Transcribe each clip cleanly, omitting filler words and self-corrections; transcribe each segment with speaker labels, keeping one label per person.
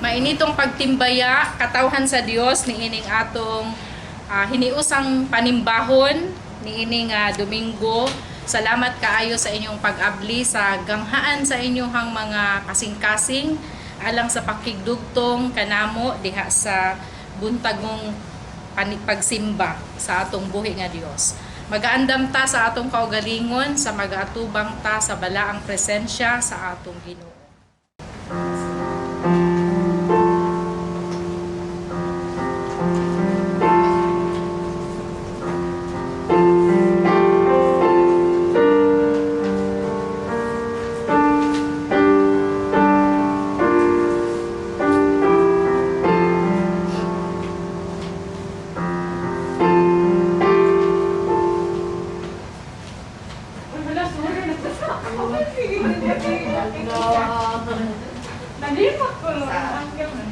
Speaker 1: Mainitong pagtimbaya, katawhan sa Dios niining atong hiniusang panimbahon niining Domingo. Salamat kaayo sa inyong pag-abli sa ganghaan sa inyong mga kasing-kasing alang sa pakigdugtong kanamo diha sa buntagong pagsimba sa atong buhi nga Dios. Magaandam ta sa atong kaugalingon sa magaatubang ta sa balaang presensya sa atong Ginoo.
Speaker 2: Nalipat ko lang. Ang ganun.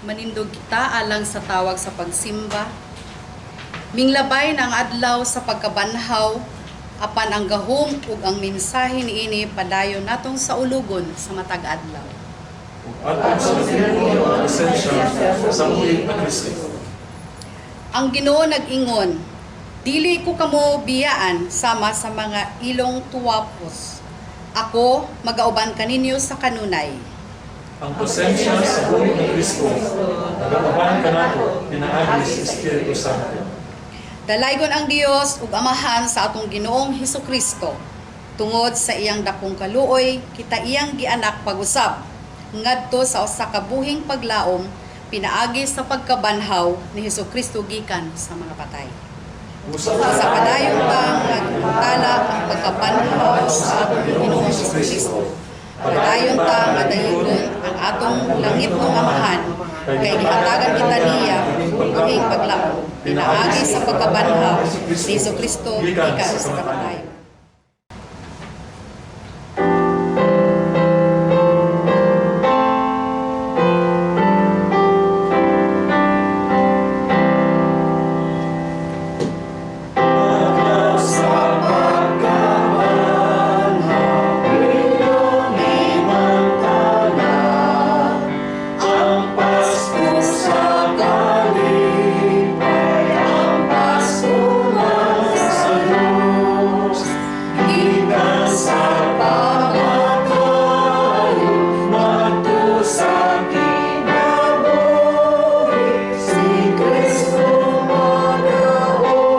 Speaker 3: Manindog kita alang sa tawag sa pagsimba. Minglabay na ang adlaw sa pagkabanhaw, apan ang gahom ug ang mensahe niini padayon natong saulugon sa matag adlaw.
Speaker 4: Ug atong sa Ginoo ang presensya sa buhi nga Kristo.
Speaker 3: Ang Ginoo nag-ingon, "Dili ko kamo biyaan sama sa mga ilong tuwapos. Ako magauban kaninyo sa kanunay."
Speaker 4: Ang presensya sa buhi nga Kristo nagauban kanato pinaagi sa Espiritu Santo.
Speaker 3: Dalaygon ang Dios ug Amahan sa atong Ginoong Hesukristo. Tungod sa iyang dakong kaluoy, kita iyang gianak pag-usab ngadto sa usa ka buhing paglaom pinaagi sa pagkabanhaw ni Hesukristo gikan sa mga patay.
Speaker 4: Usa
Speaker 3: Sa padayon tang nagtala ang pagkabanhaw sa atong Ginoong Hesukristo, padayon ta nga dayigon ang atong langitnong Amahan kay gihatagan kita niya og buhing paglaom pinaagi sa pagkabanhaw ni Hesukristo gikan sa kamatayon.
Speaker 4: Ang Pasko sa kalipay, ang Pasko man sa Diyos, gikan sa pamatayo, ngadto sa kinabuhi, si Kristo magaon,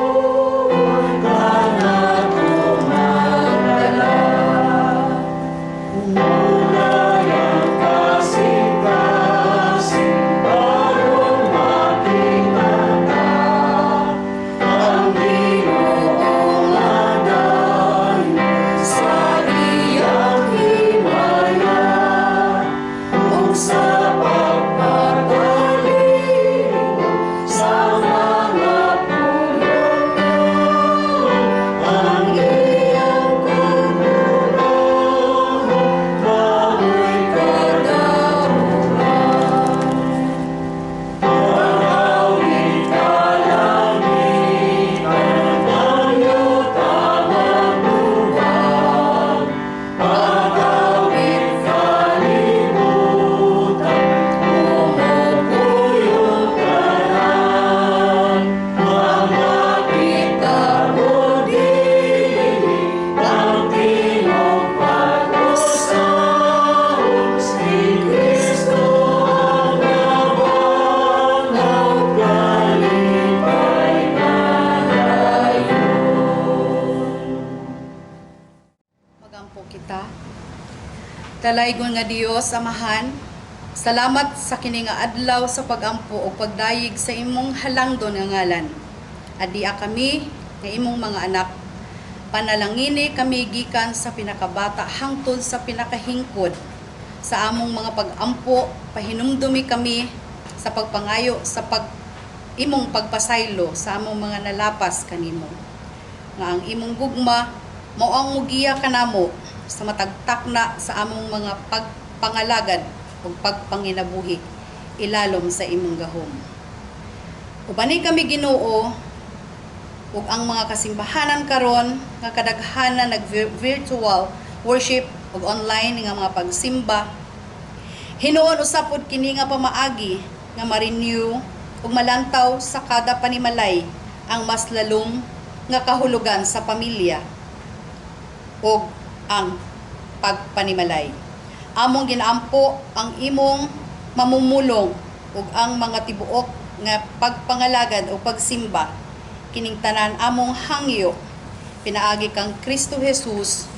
Speaker 4: kanato magdala. Unayang kasing-kasing, aron makita ta ang Ginoong adayon sa iyang himaya ug sa pagpataliko sa mga pulong ang iyang kaguluhan.
Speaker 3: Ta. Dalaygon nga Dios, Amahan, salamat sa kini nga adlaw sa pagampo o pagdayeg sa imong halangdon nga ngalan. Adia kami nga imong mga anak. Panalangini kami gikan sa pinakabata hangtod sa pinakahingkod. Sa among mga pagampo, pahinumdumi kami sa pagpangayo sa pag imong pagpasaylo sa among mga nalapas kanimo nga ang imong gugma mao ang mugiya kanamo sa matag takna sa among mga pagpangalagad ug pagpanginabuhi ilalom sa imong gahom. Ubani kami, Ginoo, ug ang mga kasimbahanan karon nga kadaghanan nag virtual worship ug online nga mga pagsimba. Hinuon usab pod kini nga pamaagi nga ma-renew ug malantaw sa kada panimalay ang mas lalom nga kahulugan sa pamilya ug ang pagpanimalay. Among ginaampo ang imong mamumulong ug ang mga tibuok nga pagpangalagad o pagsimba. Kining tanan among hangyo pinaagi kang Kristo Jesus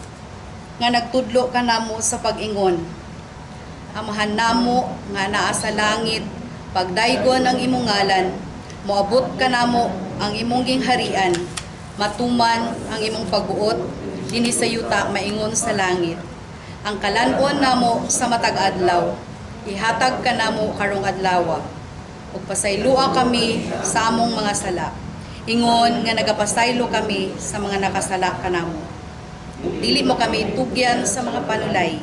Speaker 3: nga nagtudlo kanamo sa pag-ingon: "Amahan namo nga naa sa langit, pagdaygon ang imong ngalan, moabot kanamo ang imong gingharian, matuman ang imong pagbuot dinhi sa yuta maingon sa langit. Ang kalan-on namo sa matag adlaw, ihatag kanamo karong adlawa. Ug pasayloa kami sa among mga sala, ingon nga nagapasaylo kami sa mga nakasala kanamo. Dili mo kami tugyan sa mga panulay.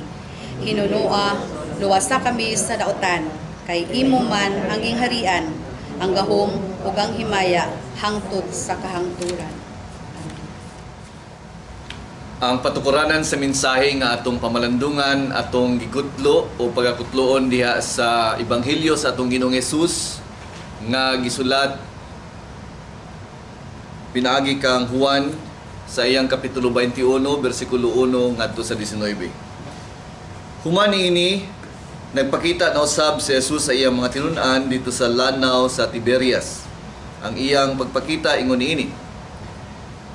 Speaker 3: Hinunoa, luwasa kami sa dautan, kay imo man ang gingharian, ang gahom ug ang himaya hangtod sa kahangturan."
Speaker 5: Ang patukuranan sa mensahe nga atong pamalandungan, atong gigutlo o pagakutloon diha sa Ebanghelyo sa atong Ginoong Hesus nga gisulat pinaagi kang Juan sa iyang kapitulo 21 bersikulo 1 ngadto sa 19. Human niini, nagpakita na usab si Jesus sa iyang mga tinun-an dito sa lanaw sa Tiberias. Ang iyang pagpakita ingon niini.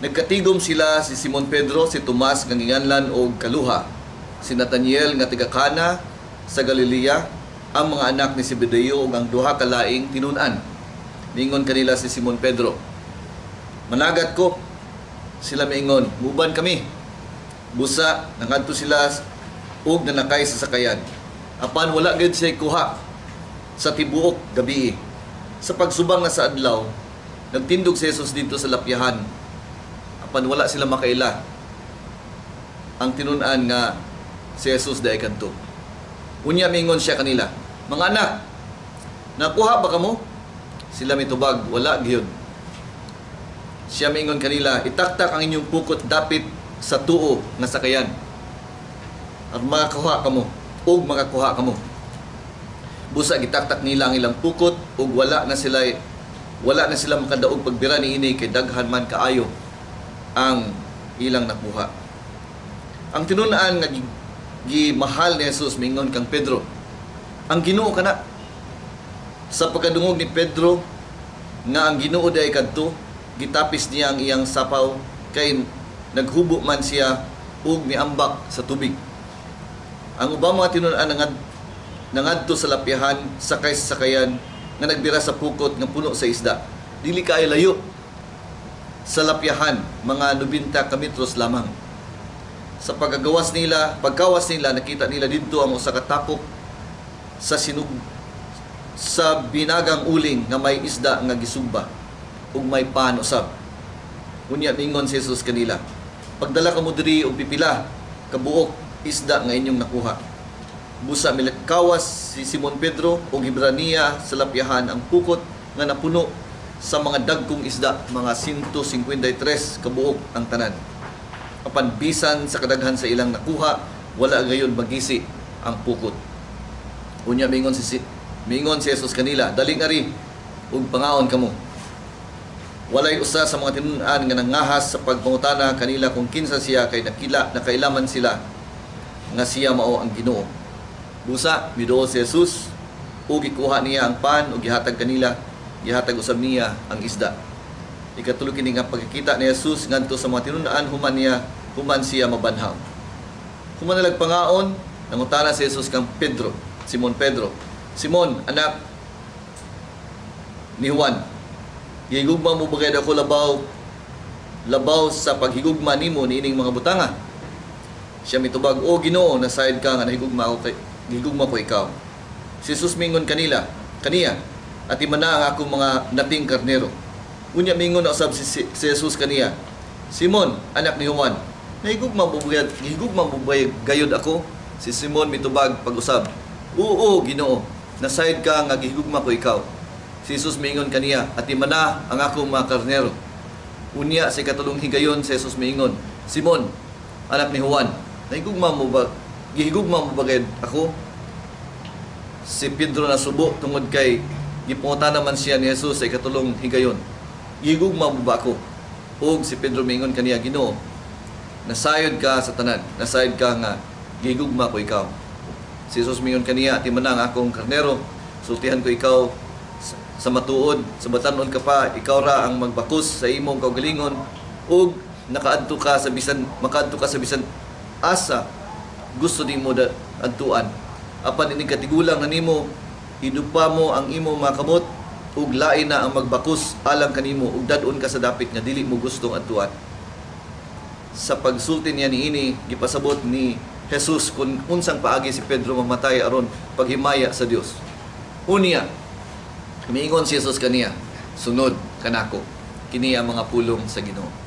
Speaker 5: Nagkatigom sila si Simon Pedro, si Tomas nga ginganlan og Kaluha, si Nathaniel nga taga Cana sa Galilea, ang mga anak ni Zebedeo ug ang duha ka laing tinun-an. Ningon kanila si Simon Pedro, "Managat ko." Sila miingon, "Muban kami." Busa, nangadto sila ug nanakay sa sakayan. Apan wala gyud siya kuha sa tibuok gabi. Sa pagsubang na sa adlaw, nagtindog si Jesus dito sa lapyahan. Apan wala sila makaila ang tinun-an nga si Jesus diay kadto. Unya mingon siya kanila, "Mga anak, nakuha ba kamo?" Sila mitubag, "Wala gyud." Siya mingon kanila, "Itaktak ang inyong pukot dapit sa tuo nga sakayan. At makakuha kamo, ug makakuha kamo." Busa gitaktak nila ang ilang pukot ug wala na sila makadaog pagbira niini kay daghan man kaayo ang ilang nakuha. Ang tinun-an nga gimahal ni Jesus mingon kang Pedro, "Ang Ginoo kana." Sa pagkadungog ni Pedro nga ang Ginoo diay kadto, gitapis niya ang iyang sapaw kay naghubo man siya ug miambak sa tubig. Ang ubang mga tinun-an nangadto sa lapyahan sakay sa sakayan nga nagbira sa pukot nga puno sa isda. Dili kaayo layo sa lapyahan, mga 90 ka metros lamang. Sa pagkagawas nila, pagkawas nila, nakita nila didto ang usa ka tapok sa sinug sa binagang uling nga may isda nga gisugba ug may pan usab. Unya mingon si Jesus kanila, "Pagdala kamo diri og pipila kabuok isda nga inyong nakuha." Busa milakawas si Simon Pedro ug gibira niya sa lapyahan ang pukot nga napuno sa mga dagkong isda, mga 153 kabuok ang tanan. Apan bisan sa kadaghan sa ilang nakuha, wala gayon magisi ang pukot. Unya mingon si Jesus kanila, "Dali ngari ug pangaon kamo." Walay usa sa mga tinun-an nga nangahas sa pagpangutana kanila kung kinsa siya kay nakailaman sila nga siya mao ang Ginoo. Busa miduol si Jesus ug gikuha niya ang pan ug gihatag kanila, gihatag usab niya ang isda. Ikatulo kini nga pagkakita ni Jesus ngadto sa mga tinun-an human siya mabanhaw. Human nila pangaon, nangutana si Jesus kang Pedro, Simon Pedro. Simon, anak ni Juan, gihigugma mo ba gayud ako labaw labaw sa paghigugma nimo niining mga butanga? Siya mitubag, "O Ginoo, nasayod ka nga nahigugma ako kay gihigugma ko ikaw." Si Jesus mingon kanila, kaniya, "Atimana ang akong mga nating karnero." Unya mingon na usab si Jesus kaniya, "Simon, anak ni Juan, nahigugma mo ba gihigugma mo ba gayud ako?" Si Simon mitubag pag-usab, "Oo, Ginoo, nasayod ka nga gihigugma ko ikaw." Si Jesus mingon kaniya, "Atimana ang akong mga karnero." Unya sa ikatulong higayon si Jesus miingon, "Simon, anak ni Juan, nahigugma mo ba gihigugma mo ba gayud ako?" Si Pedro nasubo tungod kay gipangutana man siya ni Jesus sa ikatulong higayon, "Gihigugma mo ba ako?" Ug si Pedro miingon kaniya, "Ginoo, nasayod ka sa tanan, nasayod ka nga gihigugma ko ikaw." Si Jesus miingon kaniya, "Atimana ang akong karnero, sultihan ko ikaw sa matuod, sa batan-on ka pa, ikaw ra ang magbakus sa imong kaugalingon ug nakaadto ka sa bisan makaadto ka sa bisan asa gusto nimo adtuan. Apan inig katigulang na nimo, hidupa mo ang imong mga kamot ug lain na ang magbakus alang kanimo ug dad-on ka sa dapit nga dili mo gustong adtuan." Sa pagsulti niya niini, gipasabot ni Jesus kung unsang paagi si Pedro mamatay aron paghimaya sa Dios. Unya, miingon si Jesus kaniya, "Sunod kanako." Kini ang mga pulong sa Ginoo.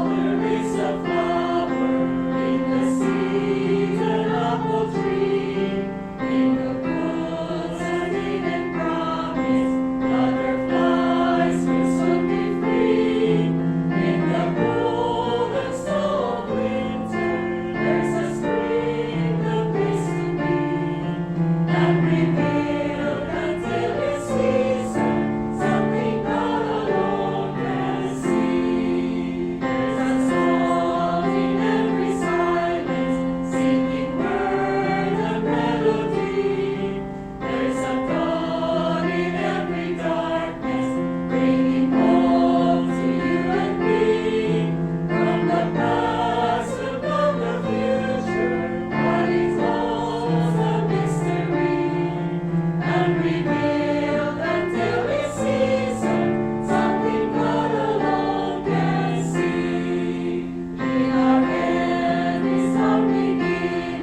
Speaker 2: There is a flower in the season apple tree, in the woods an Eden promise, butterflies will soon be free. In the cold and snow of winter, there's a spring, the place to be, and revealed until its season, something God alone can see. There's a song in every silence, seeking word and melody. There's a dawn in every darkness, bringing hope to you and me. From the past will come the future, but it holds a mystery. And revealed until its season, something God alone can see. In our end is our beginning,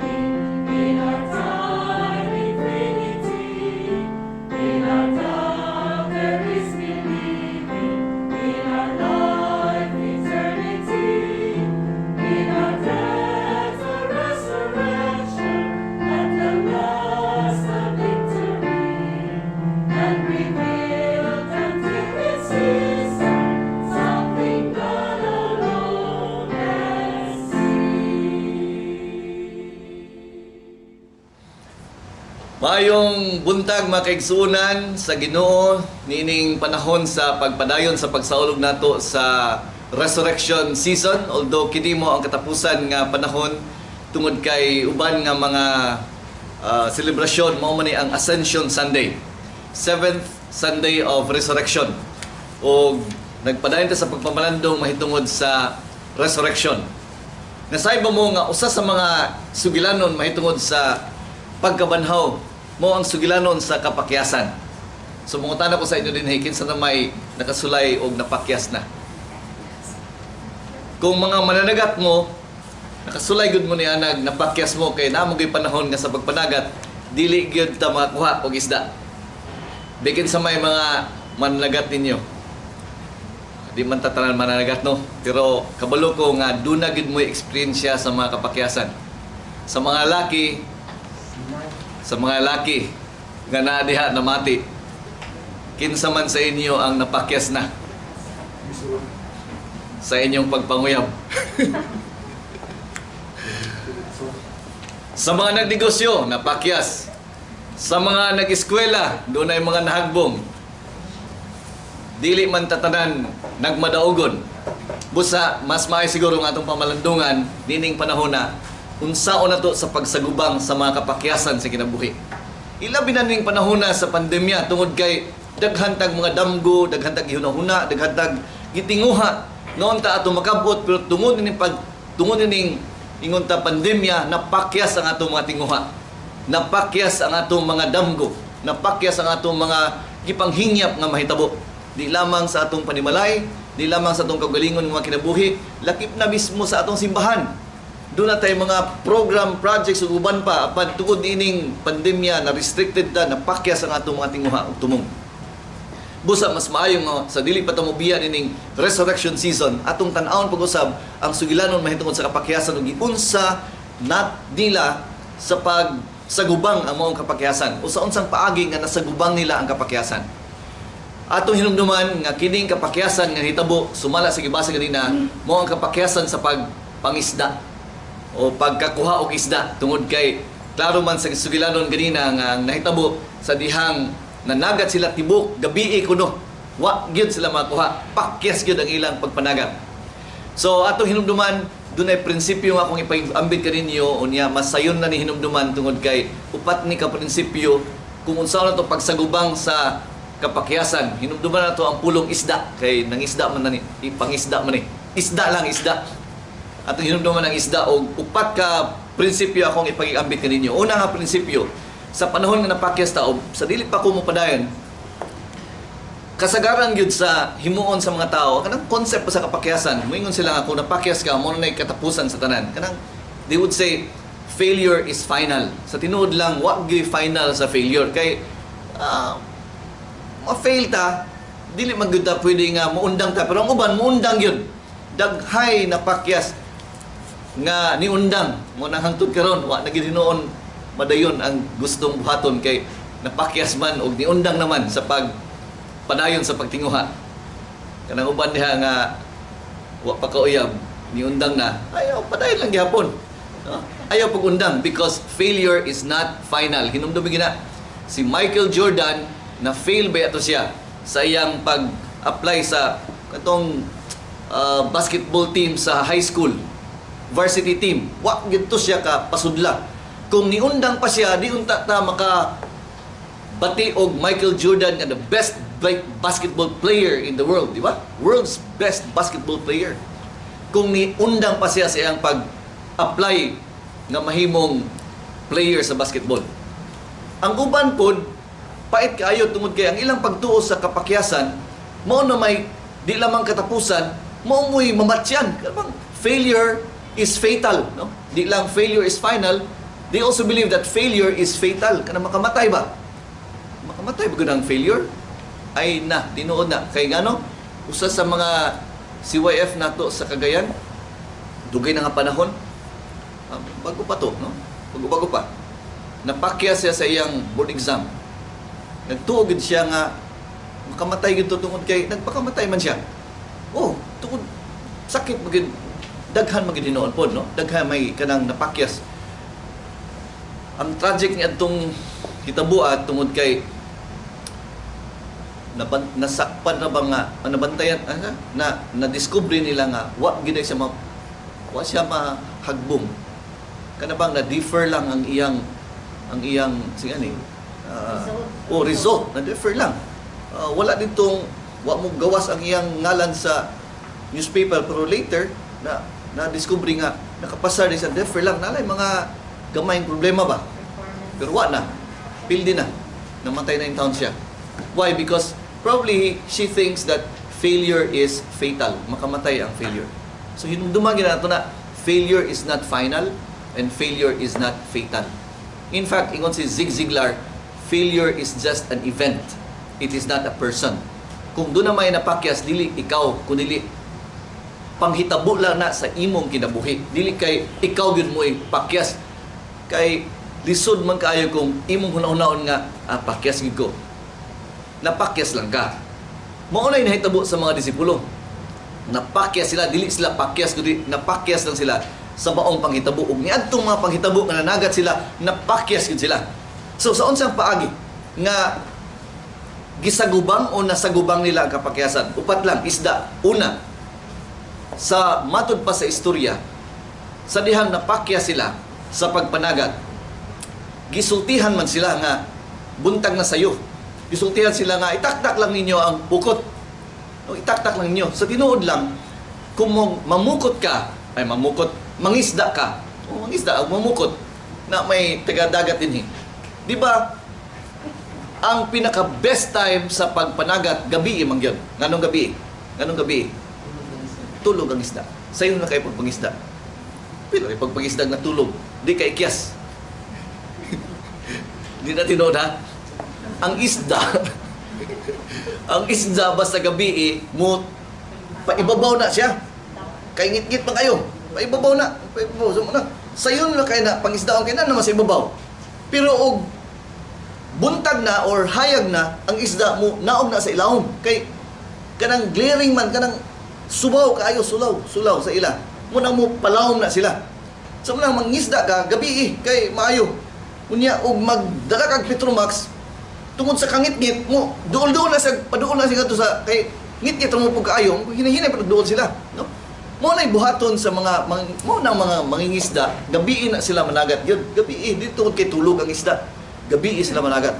Speaker 2: in our time infinity. In our doubt there is believing, in our life eternity. In our death a resurrection, at the last a victory. And revealed until its season, something God alone can see.
Speaker 5: Maayong buntag, mga kaigsuonan sa Ginoo, niining panahon sa pagpadayon sa pagsaulog nato sa resurrection season, although kini mo ang katapusan nga panahon tungod kay uban nga mga selebrasyon. Mao man ni ang Ascension Sunday, seventh Sunday of Resurrection, ug nagpadayon ta sa pagpamalandong mahitungod sa resurrection. Nasayod ba mo nga usa sa mga sugilanon mahitungod sa pagkabanhaw mo ang sugilanon sa kapakyasan? So mangutana ko sa inyo din, kinsa na may nakasulay og napakyas na? Kung mga mananagat mo, nakasulay gud mo ni anag napakyas mo, kay naa mo'y panahon nga sa pagpanagat dili gyud ta makakuha og isda. Bikin sa may mga mananagat ninyo. Di man ta tanan mananagat, no, pero kabalo ko nga duna gyud mo'y eksperyensya sa mga kapakyasan. Sa mga laki nga naa diha namati, kinsa man sa inyo ang napakyas na sa inyong pagpanguyab? Sa mga nagnegosyo, napakyas. Sa mga nag-eskwela, dunay mga nahagbong. Dili man ta tanan nagmadaugon. Busa, mas maayo siguro ang atong pamalandungan nining panahon na unsaon nato sa pagsagubang sa mga kapakyasan sa kinabuhi. Ilabi na ning panahon na sa pandemya tungod kay daghan tag mga damgo, daghan tag gihuna-huna, daghan tag gitinguha noon ta ato makabot, pero tungod ning ingon ta pandemya, napakyas ang atong mga tinguha. Napakyas ang atong mga damgo, napakyas ang atong mga gipanghingyap nga mahitabo. Di lamang sa atong panimalay, di lamang sa atong kaugalingon nga mga kinabuhi, lakip na mismo sa atong simbahan. Doon na tayo mga program, projects ug uban pa, apan tungod ining pandemya na restricted ta, napakyas ang atong mga tinguha ug tumong. Busa mas maayo nga sa dili pa ta mobiya nining resurrection season, atong tan-awon pag-usab ang sugilanon mahitungod sa kapakyasan ug giunsa nat nila sa pagsagubang ang maong kapakyasan o sa unsang paagi nga nasagubang nila ang kapakyasan. Atong hinumduman nga kining kapakyasan nga hitabo sumala sa gibasa ganina mao ang kapakyasan sa pagpangisda o pagkakuha og isda, tungod kay klaro man sa sugilanon ganina nga ang nahitabo sa dihang nanagat sila tibok gabi kuno, wa gyud sila makuha, pakyas gyud ang ilang pagpanagat. So atong hinumduman, dunay prinsipyo nga akong ipag-ambit kaninyo unya masayon na ni hinumduman tungod kay upat ni ka prinsipyo kung unsa na to pagsagubang sa kapakyasan. Hinumduman na to ang pulong isda kay nangisda man na ni, ipangisda man ni. Isda lang, isda. Atong hinumduman ang isda og upat ka prinsipyo akong ipag-ambit kaninyo. Una nga prinsipyo, sa panahon nga napakyas ta og sa dili pa ko mopadayon, kasagaran gyud sa himuon sa mga tao kanang concept pa sa kapakyasan, moingon sila nga kung napakyas ka, mo na katapusan sa tanan. Kanang they would say failure is final. Sa tinuod lang, wa gyud final sa failure kay ma-fail ta, dili man gyud ta pwede nga muundang ta, pero ang uban muundang gyud. Daghay napakyas nga niundang mo nang hangtod karon wa na gyud hinuon madayon ang gustong buhaton kay napakyas man og niundang naman sa pag padayon sa pagtinguha. Kanang uban diha nga wa pa kauyab, niundang na, ayaw padayon lang gihapon. No? Ayaw pag-undang because failure is not final. Hinumdumi gina si Michael Jordan na fail ba ato siya sa iyang pag-apply sa katong basketball team sa high school, varsity team. Wa gid to siya ka pasudla. Kung niundang pa siya, di unta ta maka bati og Michael Jordan nga the best basketball player in the world, di ba? World's best basketball player. Kung niundang pa siya sa iyang pag-apply nga mahimong player sa basketball. Ang uban pod pait kaayo tungod kay ang ilang pagtuo sa kapakyasan mao na may di lamang katapusan, mao mo'y mamatyan. Kanang failure is fatal, no? Di lang failure is final, they also believe that failure is fatal. Kanang makamatay ba? Makamatay ba gud ang failure? Ay na, tinuod na. Kay ngano? Usa sa mga CYF nato sa Cagayan, dugay na nga panahon, bago pa to, no? Bago-bago pa. Napakya siya sa iyang board exam. Nagtuo gid siya nga makamatay gid to tungod kay nagpakamatay man siya. Oh, tungod sakit man gid, daghan man gid hinuon pod, no? Daghan may kanang napakyas. Ang tragic ni adtong hitabuat tungod kay nasakpan na ba nga nabantayan na na-discover nila nga wa gid siya wa siya mahagbong, kana bang na-defer lang ang iyang sige ani oh, result, na-defer lang. Wala ditong wa mo gawas ang iyang ngalan sa newspaper, pero later na na-discover nga nakapasar din sa defer lang, nalay mga gamayng problema ba, pero wa na pildi na, namatay na intawon siya. Why? Because probably she thinks that failure is fatal, makamatay ang failure. So hinumduman gyud nato na failure is not final and failure is not fatal. In fact, ingon si Zig Ziglar, "Failure is just an event. It is not a person." Kung doon na may napakyas, dili ikaw, kundi panghitabo lang na sa imong kinabuhi. Dili kay ikaw gyud mo'y pakyas. Kay lisod man kaayo kung imong hunahunahon nga pakyas gyud ko. Napakyas lang ka. Mao na nahitabo sa mga disipulo. Napakyas sila, dili sila pakyas kundi napakyas lang sila sa maong panghitabo, ug niadtong mga panghitabo nga nanagat sila, napakyas gyud sila. So sa unsang paagi nga gisagubang o nasagubang nila ang kapakyasan? Upat lang, isda. Una, sa matud pa sa istorya, sa dihang napakyas sila sa pagpanagat, gisultihan man sila nga Buntag na sayo. Gisultihan sila nga itaktak lang ninyo ang pukot. No, itaktak lang ninyo. Sa tinuod lang, kung mamukot ka, ay mamukot, mangisda ka. O mangisda, o mamukot na may taga-dagat din eh. Di ba? Ang pinaka best time sa pagpanagat gabi man gyud. Nganong gabi? Nganong gabi? Tulog ang isda. Sayo na kayo pagpangisda. Pero kay pagpangisda nga tulog, di kay kiyas. Di na tinuod ha. Ang isda, ang isda basta gabi eh, mo paibabaw na siya. Kay ngit-ngit pa kayo. Paibabaw na, paibabaw so, na. Sayon na kay na pangisdaon kay na naman sa ibabaw. Pero og buntag na or hayag na ang isda mo naog na sa ilawom kay kanang glaring man, kanang subaw kaayo, sulaw sulaw sa ila mo nang mo palawom na sila. So mo nang mangisda ka gabi eh, kay maayo unya og magdala kag Petromax tungod sa kangitngit mo duol-duol na sa paduol na sila sa kay ngit-ngit mo pug kaayo, hinahinay pa duol sila, no? Mo nay buhaton sa mga mo nang mga mangingisda, gabi na sila managat yun. Gabi eh, di tungod kay tulog ang isda, gabi sila managat.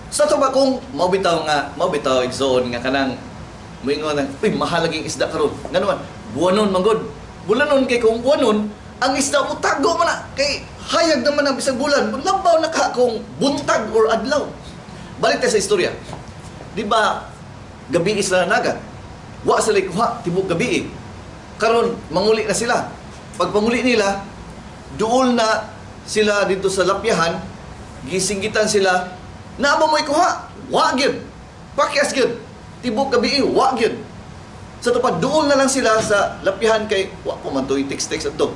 Speaker 5: Sa to ba kung maubitaw nga, maubitaw igsoon nga kanang moingon nga, uy, mahal lagi ang isda karon. Ngano man, buwanon man gud. Bulanon kay kung buwanon, ang isda mo tago man na kay hayag naman ang bisag bulan. Labaw na ka kung buntag or adlaw. Balik tayo sa istorya. Di ba gabi sila nagat? Wa sila kuha tibok gabi eh. Karon manguli na sila. Pag panguli nila, duol na sila dito sa lapyahan, gisinggitan sila, naa ba mo'y kuha? Wa gyud. Pakyas gyud. Tibok gabi eh, wa gyud. Sa tupad, duol na lang sila sa lapyahan kay wa pa man to'y text-text ato.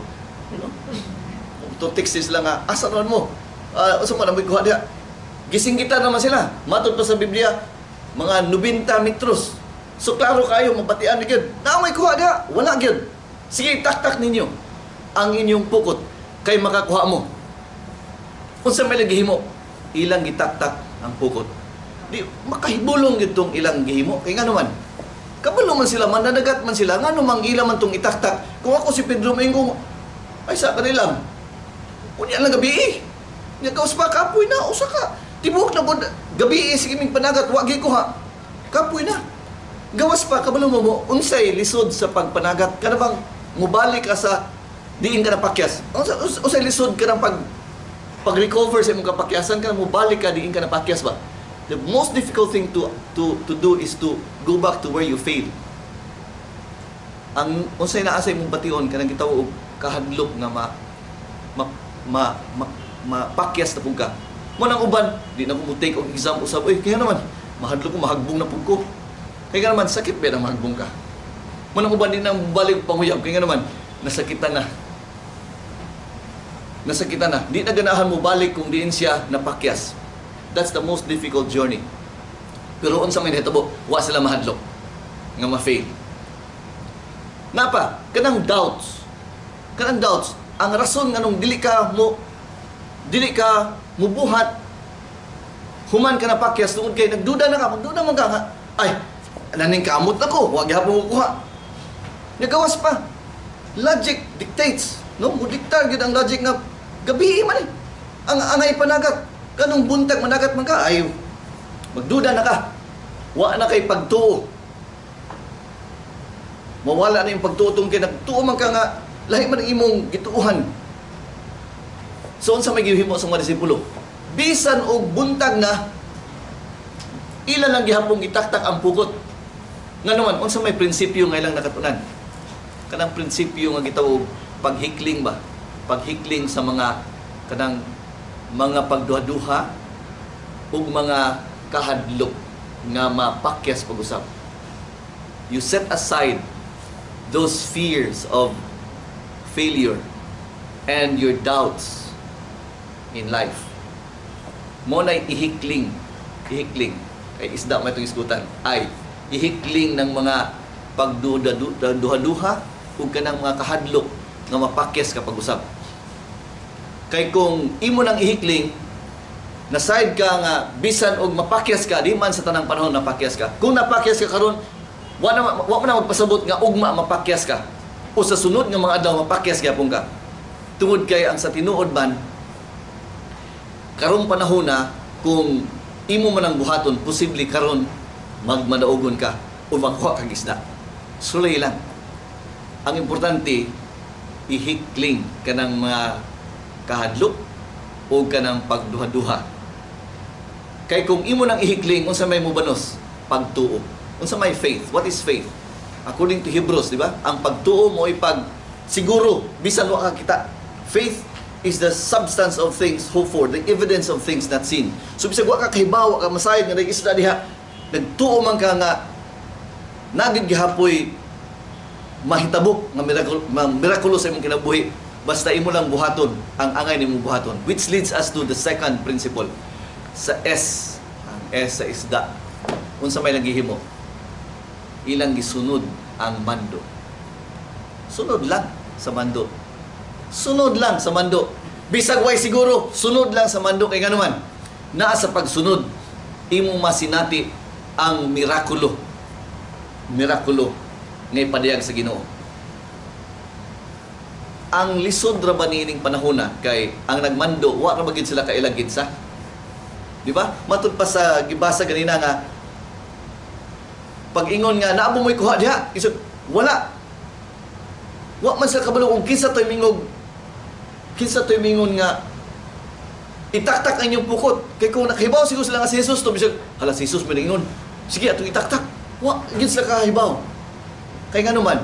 Speaker 5: No? To text sila nga, asa naman mo? Asa man ang mo'y kuha diha? Gisinggitan naman sila. Matod pa sa Biblia, mga 90 metros. So klaro kayo, mabatian na gyud. Naa mo'y kuha diha? Wala gyud. Sige, taktak ninyo ang inyong pukot kay makakuha mo. Unsa may gihimo? Ilang gitaktak ang pukot. Di makahibulong gyud tong ilang gihimo kay ngano man. Kabalo man sila, mananagat man sila, ngano mang ila man tong itaktak. Kung ako si Pedro moingon, ay sa kanilang. Unya lang gabi eh. Nya kaus pa kapoy na usa ka. Tibuok na gud gabi eh, sige ming panagat wa gyud kuha. Kapoy na. Gawas pa kabalo mo mo unsay lisod sa pagpanagat kana bang mubalik ka sa diin ka napakyas. Unsay lisod ka ng pag-recover sa imong kapakyasan ka mubalik ka diin ka napakyas ba? The most difficult thing to do is to go back to where you failed. Ang unsay naa sa imong bation kanang gitawag og kahadlok nga ma ma, ma, mapakyas na pug ka. Mo nang uban, di na ko mo take og exam usab. Uy, kaya naman mahadlok ko, mahagbong na pug ko. Kaya naman sakit ba na mahagbong ka? Mo nang uban di na balik panguyab, kaya naman nasakitan na. Nasakitan na. Di na ganahan mo balik kung diin siya napakyas. That's the most difficult journey. Pero unsa may nahitabo, wa sila mahadlok nga ma-fail. Napa, kanang doubts. Kanang doubts, ang rason nganong dili ka mubuhat human ka napakyas tungod kay nagduda na ka, magduda man ka nga, ay, naning kamot na ko, wa gihapon ko kuha. Nagawas pa. Logic dictates, no? Mudiktar gyud ang logic nga gabi man eh. Ang angay panagat, kanong buntag managat man ka, ay magduda na ka. Wa na kay pagtuo. Mawala na yung pagtuo tungkol kay nagtuo man ka nga lahi man ang imong gituohan. So unsa may gihimo sa mga disipulo? Bisan og buntag na, ila lang gihapong gitaktak ang pugot. Nga naman, unsa may prinsipyo nga ilang nakatunan? Kanang prinsipyo nga gitawag paghikling ba? Paghikling sa mga kanang mga pagduha-duha ug mga kahadlok nga mapakyas pag-usab. You set aside those fears of failure and your doubts in life. Mo na ihikling, ihikling, kay isda may itong isgutan, ay ihikling ng mga pagduha-duha ug kanang mga kahadlok nga mapakyas ka pag-usab. Kay kung imo nang ihikling, na-side ka nga bisan og mapakyas ka, di man sa tanang panahon napakyas ka. Kung napakyas ka karon, wa man na magpasabot nga ugma mapakyas ka. O sa sunod nga mga adlaw mapakyas gyapon ka. Tungod kay ang sa tinuod man, Karong panahon na, kung imo man ang buhaton, posible karon magmadaugon ka o makuha kag isda. Sulay lang. Ang importante, ihikling kanang mga kahadlok o kanang pagduha-duha. Kay kung imo nang ihikling, unsa may mubanos? Pagtuo. Unsa may faith? What is faith? According to Hebrews, di ba? Ang pagtuo mo ay pag siguro bisan wa ka kita. Faith is the substance of things hoped for, the evidence of things not seen. So bisag wa ka kahibaw, wa ka masayod nga isda diha, nagtuo man ka nga naa gyud gihapoy mahitabo nga miracle, nga miraculo sa imong kinabuhi, basta imo lang buhaton ang angay nimo buhaton, which leads us to the second principle sa S, ang S sa isda. Unsa may nagihimo? Ilang gisunod ang mando. Sunod lang sa mando, sunod lang sa mando, bisag way siguro, sunod lang sa mando, kay nganuman naa sa pagsunod imong masinati ang mirakulo, mirakulo nga ipadayag sa Ginoo. Ang lisod ra ba niining panahona kay ang nagmando, wa ra ba gyud sila kailag kinsa? Di ba? Matud pa sa gibasa ganina nga pag-ingon nga naa mo'y kuha diha, isod wala. Wa man sila kabalo kung kinsa to'y mingog, kinsa to'y mingon nga itaktak ang inyong pukot. Kay kung nakahibaw siguro sila nga si Jesus to, bisag hala, si Jesus man ingon. Sige, atong itaktak. Wa gyud sila kahibaw. Kay ngano man,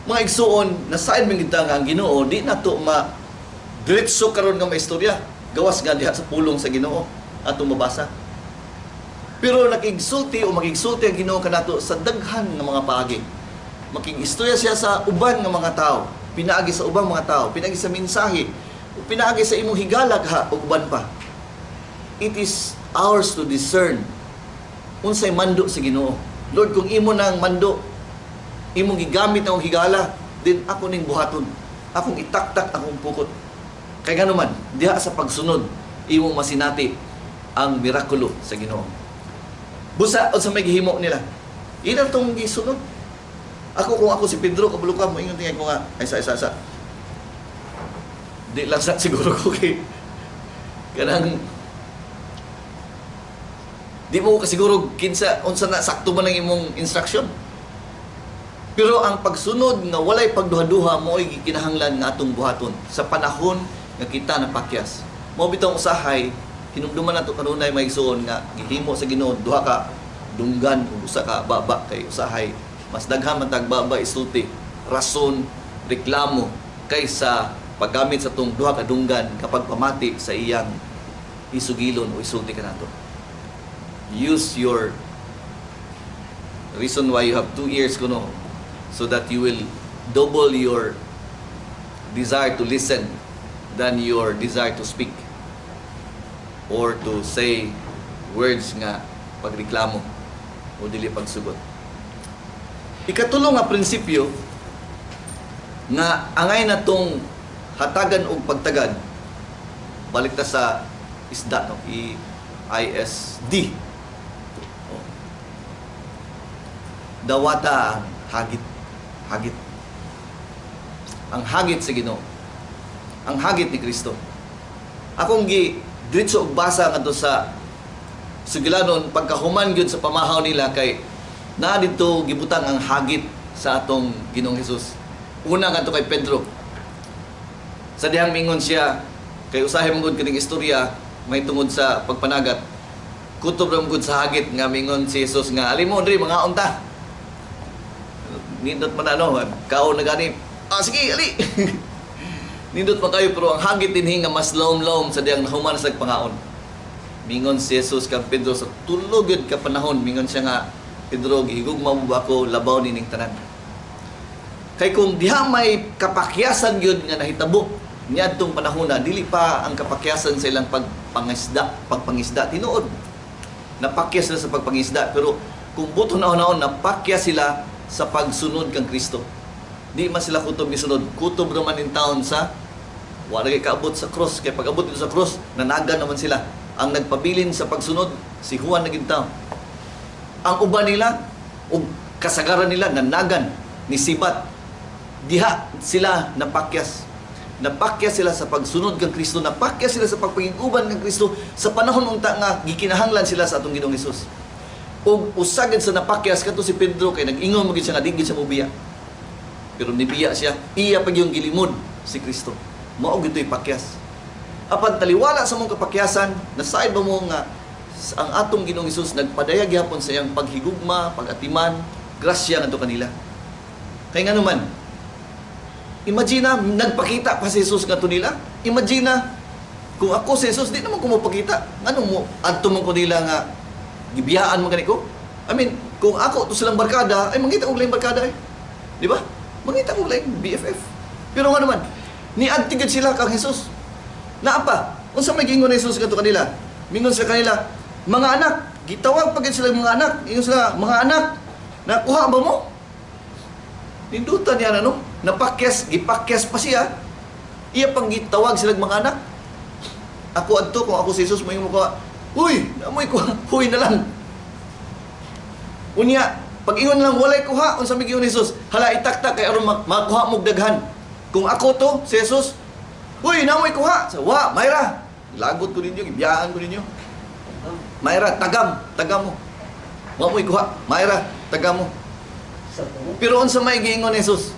Speaker 5: mga igsuon, nasaid man kita nga ang Ginoo di na to ma diretso karon nga maistorya gawas nga diha sa pulong sa Ginoo atong mabasa. Pero nakigsulti o makigsulti ang Ginoo kanato sa daghan nga mga paagi. Makig-istorya siya sa uban nga mga tao, pinaagi sa ubang mga tao, pinaagi sa mensahe, o pinaagi sa imong higala ha ug uban pa. It is ours to discern unsay mando sa Ginoo. Lord, kung imo nang mando, imong gigamit ang higala, din ako ning buhaton. Akong itaktak akong pukot. Kay ngano man, diha sa pagsunod, imong masinati ang mirakulo sa Ginoo. Busa unsa may gihimo nila? Ila tong gisunod. Ako, kung ako si Pedro, kabalo ka mo ingon tingay ko nga ay sa isa sa. Di lang sa siguro ko kay kanang di mo kasiguro kinsa unsa na sakto man ang imong instruction. Pero ang pagsunod nga walay pagduha-duha mo'y gikinahanglan nga atong buhaton sa panahon nga kita napakyas. Mao bitong usahay hinumduman nato kanunay, mga igsuon, nga gihimo sa Ginoo duha ka dunggan ug usa ka baba, kay usahay mas daghan man tag baba isulti, rason, reklamo, kaysa paggamit sa tong duha ka dunggan kapag pamati sa iyang isugilon o isulti kanato. Use your reason why you have two ears kuno, so that you will double your desire to listen than your desire to speak or to say words nga pagreklamo o dili pagsugot. Ikatulo nga prinsipyo nga angay na tong hatagan og pagtagad, balik ta sa isda, no? E I S D. Oh. Dawata ang hagit, hagit. Ang hagit sa Ginoo. Ang hagit ni Kristo. Akong gi diretso og basa ngadto sa sugilanon pagkahuman gyud sa pamahaw nila, kay naa didto gibutang ang hagit sa atong Ginoong Hesus. Una, ngadto kay Pedro. Sa dihang mingon siya, kay usahay man gud kining istorya may tungod sa pagpanagat. Kutob ra man gud sa hagit nga mingon si Jesus nga ali mo diri, mga unta. Nindot man ano, kaon na gani. Ah, sige, ali. Nindot man kayo, pero ang hagit dinhi nga mas lawom-lawom sa dihang nahuman sa pangaon. Mingon si Jesus kang Pedro sa tulo gyud ka panahon, mingon siya nga, "Pedro, gihigugma mo ba ako labaw nining tanan?" Kay kung diha may kapakyasan gyud nga nahitabo niadtong panahon na, dili pa ang kapakyasan sa ilang pagpangisda tinuod. Napakyas sila sa pagpangisda, pero kung buto na naon, napakyas sila sa pagsunod kang Kristo. Di man sila kutob gisunod, kutob naman in town sa wala kay kaabot sa cross, kay pag-abot dito sa cross, nanagan naman sila. Ang nagpabilin sa pagsunod si Juan na gid. Ang uban nila ug kasagaran nila nanagan ni sibat. Diha sila napakyas. Napakyas sila sa pagsunod kang Kristo, napakyas sila sa pagpakig-uban kang Kristo sa panahon unta nga gikinahanglan sila sa atong Ginoong Hesus. Ug usa gid sa napakyas kadto si Pedro kay nag-ingon mo gid siya nga di gid siya mobiya. Pero nibiya siya, iya pa gyud gilimod si Kristo. Mao gid to'y pakyas. Apan taliwala sa mong kapakyasan, nasaid ba mo nga ang atong Ginoong Hesus nagpadayag gihapon sa iyang paghigugma, pagatiman, grasya ngadto kanila. Kay ngano man, imagine na, nagpakita pa si Jesus ngadto nila. Imagine na, kung ako si Jesus, di naman ko mopakita. Ngano mo, adto man ko nila nga, gibiyaan man gani ko? I mean, kung ako to silang barkada, ay mangita og laing barkada eh. Di ba? Mangita og laing BFF. Pero nga naman, niadto gyud sila kang Jesus. Naa pa, unsa may giingon ni Jesus ngadto kanila? Mingon sila kanila, "Mga anak," gitawag pa gyud sila mga anak. Ingon sila, "Mga anak, nakuha ba mo?" Nindutan niya na, no? Napakyas, gipakyas pa siya. Iya pang gitawag sila mga anak. Ako adto, kung ako si Jesus, may mo ko, "Uy, namoy ko, huy na lang." Unya, pag ingon lang, "Walay kuha," unsa may giingon ni Jesus? "Hala, itaktak kay aron makuha mo daghan." Kung ako to, si Jesus, "Uy, namoy kuha." Sa wa, mayra. Lagot ko ninyo, gibiyaan ko ninyo. Mayra, tagam, tagam mo. Wa mo'y kuha, mayra, tagam mo. Pero unsa may giingon ni Jesus?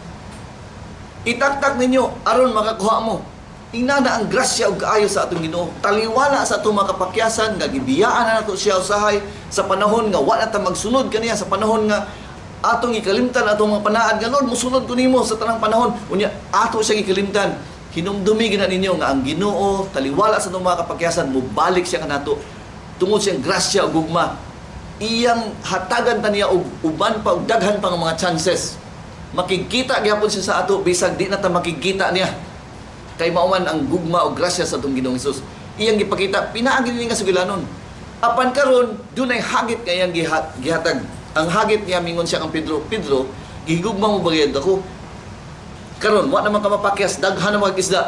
Speaker 5: "Itaktak ninyo aron makakuha mo." Inana ang grasya ug kaayo sa atong Ginoo. Taliwala sa atong mga kapakyasan nga gibiyaan na nato siya usahay sa panahon nga wa na ta magsunod kaniya, sa panahon nga atong gikalimtan atong mga panaad nga, "Lord, musunod ko nimo sa tanang panahon." Unya ato siya gikalimtan. Hinumdumi gina ninyo nga ang Ginoo, taliwala sa atong mga kapakyasan, mubalik siya kanato tungod siyang grasya ug gugma. Iyang hatagan ta niya og uban pa og daghan pa nga mga chances. Makigkita gyapon siya sa ato bisag di na ta makigkita niya. Kay mao man ang gugma o grasya sa atong Ginoong Hesus. Iyang gipakita pinaagi ni nga sugilanon. Apan karon dunay hagit nga iyang gihatag. Ang hagit niya, mingon siya kang Pedro, "Pedro, gihigugma mo ba gyud ako? Karon wa naman ka mapakyas, daghan na mga isda.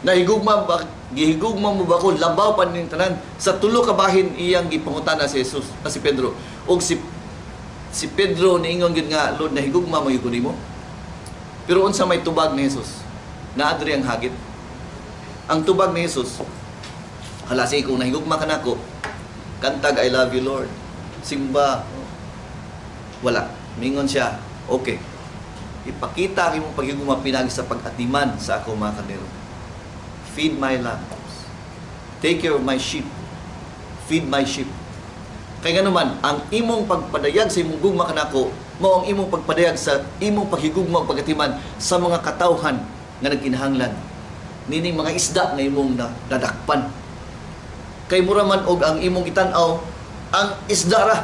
Speaker 5: Nahigugma ba, gihigugma mo ba ako labaw pa ning tanan?" Sa tulo ka bahin iyang gipangutana si Jesus, si Pedro. Og si Pedro niingon gyud nga, "Lord, nahigugma mo gyud ko nimo." Pero unsa may tubag ni Jesus? Naa diri ang hagit. Ang tubag ni Jesus, "Hala, sige, kung nahigugma ka nako, kantag 'I love you, Lord.' Simba." Wala. Mingon siya, "Okay. Ipakita ang imong paghigugma pinagi sa pag-atiman sa ako mga karnero. Feed my lambs. Take care of my sheep. Feed my sheep. Kay ngano man, ang imong pagpadayag sa imong gugma kanako, mao ang imong pagpadayag sa imong paghigugma ug pagatiman sa mga katawhan nga nagkinahanglan nining mga isda nga imong nadakpan. Kay mura man og ang imong gitan-aw ang isda ra,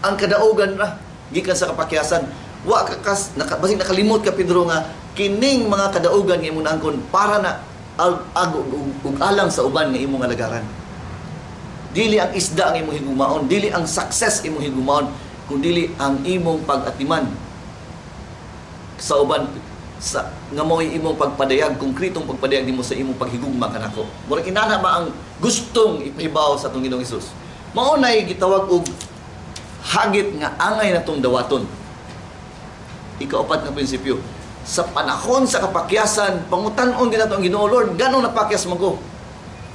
Speaker 5: ang kadaugan ra gikan sa kapakyasan. Wa ka kas naka, basig nakalimot ka, Pedro, nga kining mga kadaugan nga imong naangkon para na ag, ag, ug alang sa uban nga imong alagaran. Dili ang isda ang imong higumaon, dili ang success imong higumaon, kundili ang imong pag-atiman sa uban sa nga mo'y imong pagpadayag, konkretong pagpadayag nimo sa imong paghigugma kanako." Murag inana ba ang gustong ipahibaw sa atong Ginoong Hesus? Mao nay gitawag og hagit nga angay natong dawaton. Ikaupat nga prinsipyo, sa panahon sa kapakyasan, pangutan-on gyud nato ang Ginoo, "Lord, ganong napakyas man ko?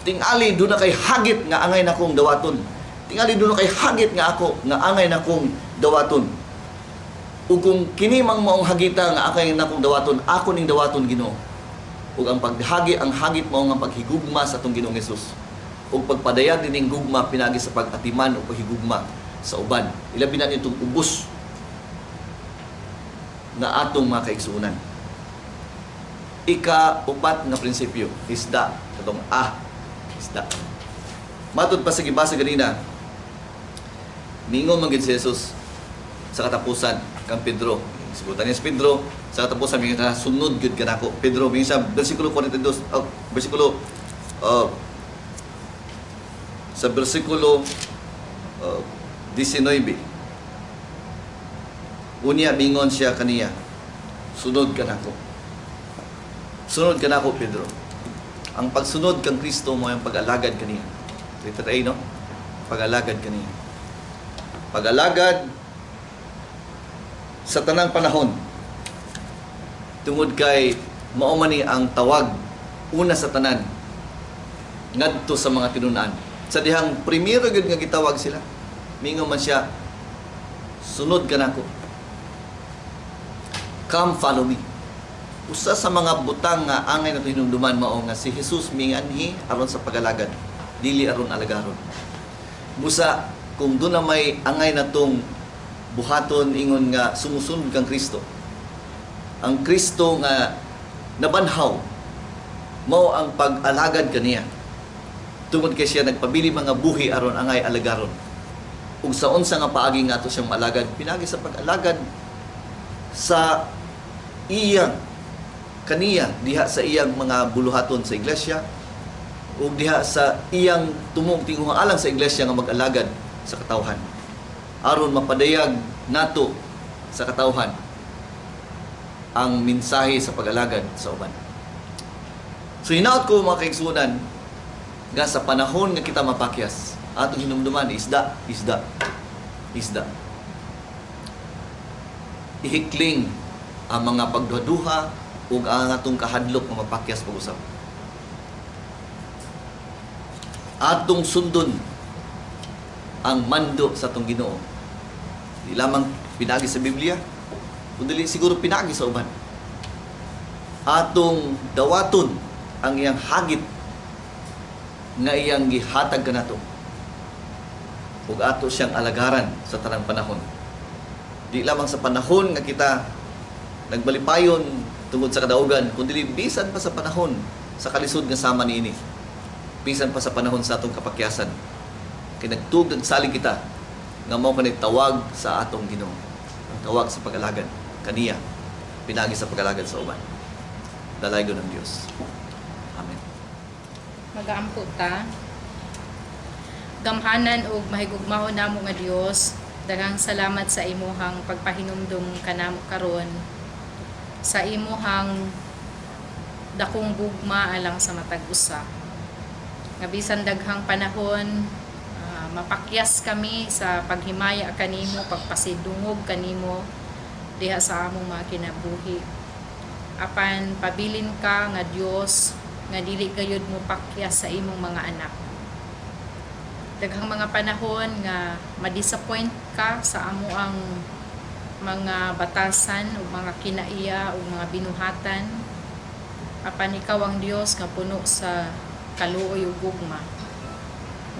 Speaker 5: Tingali duna kay hagit nga angay nakong dawaton. Tingali duna kay hagit nga ako nga angay nakong dawaton. Ug kung kini mang maong hagita nga angay nakong dawaton, ako ning dawaton, Ginoo." Ug ang paghagi, ang hagit mao nga paghigugma sa atong Ginoong Hesus. Ug pagpadayag dining gugma pinagi sa pag-atiman o paghigugma sa uban. Ilabi na nitong ubos nga atong mga kaigsuonan. Ika-upat nga prinsipyo, isda. Katong isda. Matod pa sa gibasa ganina, ningon man gid si Jesus sa katapusan kang Pedro. Sigutan niya si Pedro sa katapusan, mingon siya, "Sunod gyud ka nako, Pedro." Mingon siya, versikulo 42, oh, versikulo sa versikulo 19. Unya mingon siya kaniya, "Sunod ka nako. Sunod ka nako, Pedro." Ang pagsunod kang Kristo mo ang pag-alagad kaniya. Letter A, no? Pag-alagad kaniya. Pag-alagad sa tanang panahon. Tungod kay Mao man ni ang tawag una sa tanan ngadto sa mga tinun-an. Sa dihang primero gyud nga gitawag sila, mingon man siya, "Sunod ka nako. Come, follow me." Usa sa mga butang nga angay nato hinumduman mao nga si Jesus mianhi aron sa pagalagad, dili aron alagaron. Busa kung duna may angay natong buhaton ingon nga sumusunod kang Kristo, ang Kristo nga nabanhaw mao ang pag-alagad kaniya. Tungod kay siya nagpabili mga buhi aron angay alagaron. Ug sa unsa nga paagi nga ato siyang maalagad? Pinagi sa pag-alagad sa iyang kaniya diha sa iyang mga buluhaton sa iglesia ug diha sa iyang tumong tinguha alang sa iglesia nga mag-alagad sa katawhan aron mapadayag nato sa katawhan ang mensahe sa pag-alagad sa uban. So hinaot ko, mga kaigsunan, nga sa panahon nga kita mapakyas, atong hinumduman, isda, isda, isda. Ihikling ang mga pagduhaduha ug ang atong kahadlok nga mapakyas pag-usab. Atong sundon ang mando sa atong Ginoo. Di lamang pinagi sa Biblia, kundi siguro pinagi sa uban. Atong dawaton ang iyang hagit nga iyang gihatag kanato ug ato siyang alagaran sa tanang panahon. Di lamang sa panahon nga kita nagbalipayon tungod sa kadaugan, kundi bisan pa sa panahon sa kalisod nga sama niini. Bisan pa sa panahon sa atong kapakyasan. Kay nagtug nagsalig kita nga mao kanay tawag sa atong Ginoo. Ang tawag sa pag-alagad kaniya pinagi sa pag-alagad sa uban. Dalaygon ng Dios. Amen.
Speaker 1: Magaampo ta. Gamhanan ug mahigugmaon namo nga Dios, daghang salamat sa imuhang pagpahinumdum kanamo karon, sa imuhang dakong gugma alang sa matag usa. Nga bisan daghang panahon mapakyas kami sa paghimaya kanimo, pagpasidungog kanimo diha sa among mga kinabuhi. Apan pabilin ka nga Dios nga dili gayud mo pakyas sa imong mga anak. Daghang mga panahon nga ma-disappoint ka sa amo ang mga batasan ug mga kinaiya ug mga binuhatan. Apan ikaw ang Dios nga puno sa kaluoy ug gugma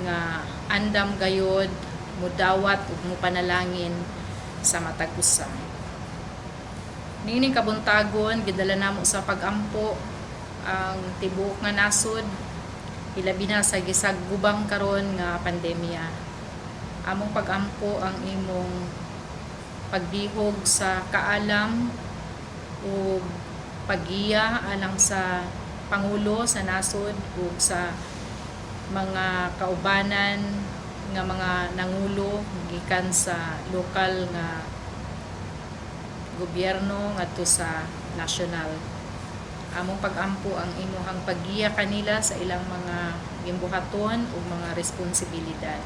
Speaker 1: nga andam gayod mudawat ug mupanalangin sa matag usa. Niining kabuntagon, gidala namo sa pagampo ang tibuok nga nasod, hilabi na sa gisaggubang karon nga pandemya. Among pagampo ang imong pagdihog sa kaalam ug paggiya alang sa pangulo sa nasod ug sa mga kaubanan nga mga nangulo gikan sa lokal nga gobyerno ngadto sa national. Among pagampo ang imuhang paggiya kanila sa ilang mga gimbuhaton ug mga responsibilidad.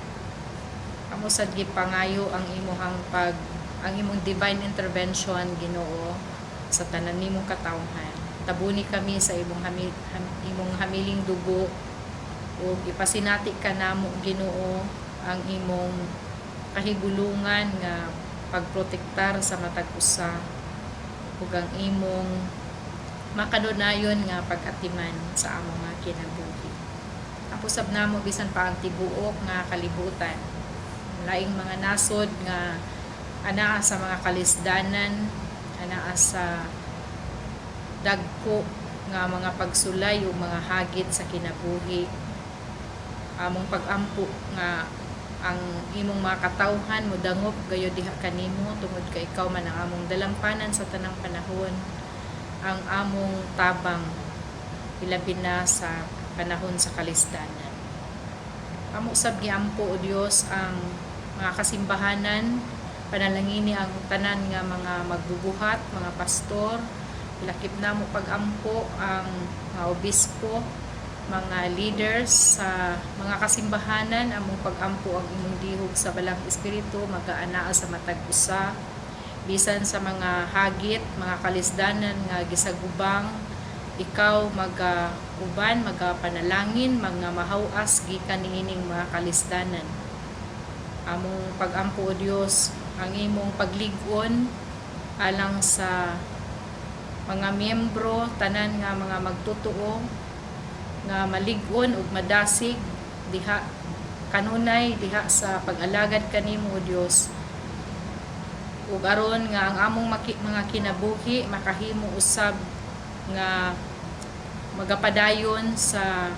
Speaker 1: Amo sad gipangayo ang imong divine intervention, Ginoo, sa tanan nimong katawhan. Tabuni kami sa imong hamiling dugo ug ipasinati kanamo, Ginoo, ang imong kahigulungan nga pagprotektar sa matag usa ug ang imong makanunayon nga pag-atiman sa among mga kinabuhi. Ampo sab namo bisan pa ang tibuok nga kalibutan. Laing mga nasod nga anaa sa mga kalisdanan, anaa sa dagko nga mga pagsulay ug mga hagit sa kinabuhi. Among pagampo nga ang imong mga katawhan modangop gayud diha kanimo tungod kay ikaw man ang among dalampanan sa tanang panahon, ang among tabang ilabi na sa panahon sa kalisdanan. Amo sab giampo, o Dios, ang mga kasimbahanan. Panalangini ang tanan nga mga magbubuhat, mga pastor. Ilakip namo pagampo ang mga obispo, mga leaders sa mga kasimbahanan. Among pagampo ang imong dihog sa Balaang Espiritu magaanaa sa matag usa bisan sa mga hagit, mga kalisdanan nga gisagubang. Ikaw maga uban, maga panalangin, mga mahawas gikan niining mga kalisdanan. Among pagampo, O Dios, ang imong paglig-on alang sa mga miyembro, tanan nga mga magtutuo nga malig-on ug madasig diha kanunay diha sa pag-alagad kanimo, O Dios, ug aron nga ang among mga kinabuhi makahimo usab nga magapadayon sa